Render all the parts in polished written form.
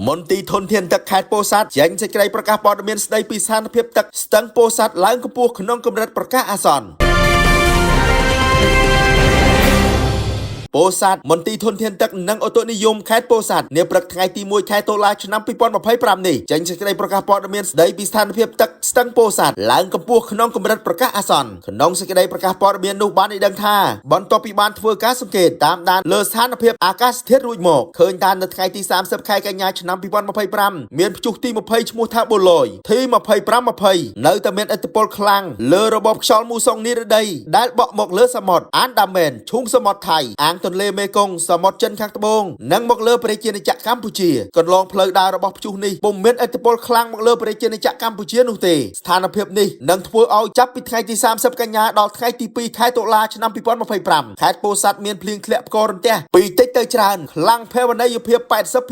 មន្ទីរធនធានទឹកខេត្តពោធិ៍សាត់ចេញសេចក្តីប្រកាសព័ត៌មានស្តីពីស្ថានភាពទឹកស្ទឹងពោធិ៍សាត់ឡើងកម្ពស់ក្នុងកម្រិតប្រកាសអាសន្ន ពោធិ៍សាត់មន្ទីរធនធានទឹកនិងអូតុនិយមខេត្តពោធិ៍សាត់នាព្រឹកថ្ងៃទី1ខែតុលាឆ្នាំ2025នេះចេញសេចក្តីប្រកាសព័ត៌មានស្តីពីស្ថានភាពទឹកស្ទឹងពោធិ៍សាត់ឡើងកម្ពស់ក្នុងកម្រិតប្រកាសអាសន្នក្នុងសេចក្តីប្រកាសព័ត៌មាននោះបានឲ្យដឹងថាបន្ទាប់ពីបានធ្វើការសង្កេតតាមដានលើស្ថានភាពអាកាសធាតុរួចមកឃើញថានៅថ្ងៃទី30ខែកញ្ញាឆ្នាំ2025មានព្យុះទី20ឈ្មោះថាបូឡយ T2520 នៅតែមានឥទ្ធិពលខ្លាំងលើរបបខ្យល់មូសុងនិរដីដែលបក់មកលើសមុទ្រអានដាមែនឈូងសមុទ្រថៃអាងទន្លេមេគង្គសមុទ្រចិនខាងត្បូងនិងមកលើប្រជាណាចក្រកម្ពុជាកន្លងផ្លូវដើររបស់ព្យុះនេះពុំមានឥទ្ធិពលខ្លាំងមកលើប្រជាណាចក្រកម្ពុជានោះទេស្ថានភាពនេះនឹងធ្វើឲ្យចាប់ពីថ្ងៃទី30កញ្ញាដល់ថ្ងៃទី2ខែតុលាឆ្នាំ2025ខេត្តពោធិ៍សាត់មានភ្លៀងធ្លាក់ផ្គររន្ទះពីតិចទៅច្រើនខ្លាំងភវនីយភាព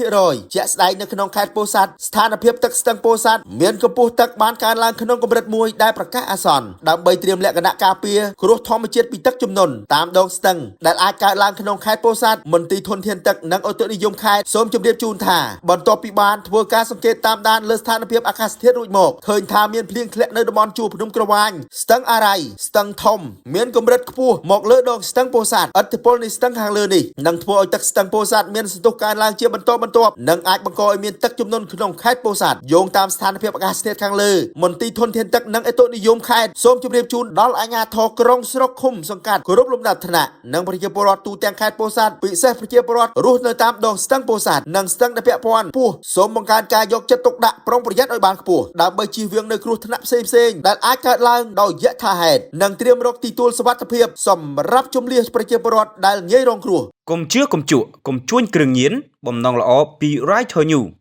80%ជាក់ស្ដែងនៅក្នុងខេត្តពោធិ៍សាត់ស្ថានភាពទឹកស្ទឹងពោធិ៍សាត់មានកម្ពស់ទឹកបានកើនឡើងក្នុងកម្រិតមួយដែលប្រកាសអាសន្នដើម្បីត្រៀមលក្ខណៈការពារគ្រោះធម្មជាតិពីទឹកជំនន់តាមដងស្ទឹងដែលអាចកើតឡើងក្នុងខេត្តពោធិ៍សាត់មន្ទីរធនធានទឹកនិងឧតុនិយមខេត្តសូមជម្រាបជូនថាបន្ទាប់ពីបានធ្វើការសង្កេតតាមដានលើស្ថានភាពអាកាសធាតុរួចមកឃើញថាមានភ្លៀងធ្លាក់នៅតំបន់ជួរភ្នំក្រវាញស្ទឹងអារ៉ៃស្ទឹងធំមានកម្រិតខ្ពស់មកលើដងស្ទឹងពោធិ៍សាត់ឥទ្ធិពលនៃស្ទឹងខាងលើនេះនឹងធ្វើឲ្យទឹកស្ទឹងពោធិ៍សាត់មានសន្ទុះកើនឡើងជាបន្តបន្ទាប់និងអាចបង្កឲ្យមានទឹកជំនន់ក្នុងខេត្តពោធិ៍សាត់យោងតាមស្ថានភាពអាកាសធាតុខាងលើមន្ទីរធនធានទឹកនិងឧតុនិយមខេត្តសូមជម្រាបជូនដល់អាជ្ញាធរក្រុងស្រុកឃុំសង្កាត់គ្រប់លំដាប់ថ្នាក់និងប្រជាពលរដ្ឋទូទាំងខេត្តពោធិ៍សាត់ពិសេសប្រជាពលរដ្ឋរស់នៅតាមដងស្ទឹងពោធិ៍សាត់និងស្ទឹងដែលពាក់ព័ន្ធពោះសូមបង្កើនការយកចិត្តទុកដាក់ប្រុងប្រយ័ត្នឲ្យបានខ្ពស់ដើម្បីជៀសវាងនៅគ្រោះថ្នាក់ផ្សេងៗដែលអាចកើតឡើងដោយយថាហេតុនិងត្រៀមរកទីទួលសុវត្ថិភាពសម្រាប់ជំនះប្រជាពលរដ្ឋដែលងាយរងគ្រោះ កុំជឿកុំជក់កុំជួញគ្រឿងញៀនបំណងល្អពី Writer New។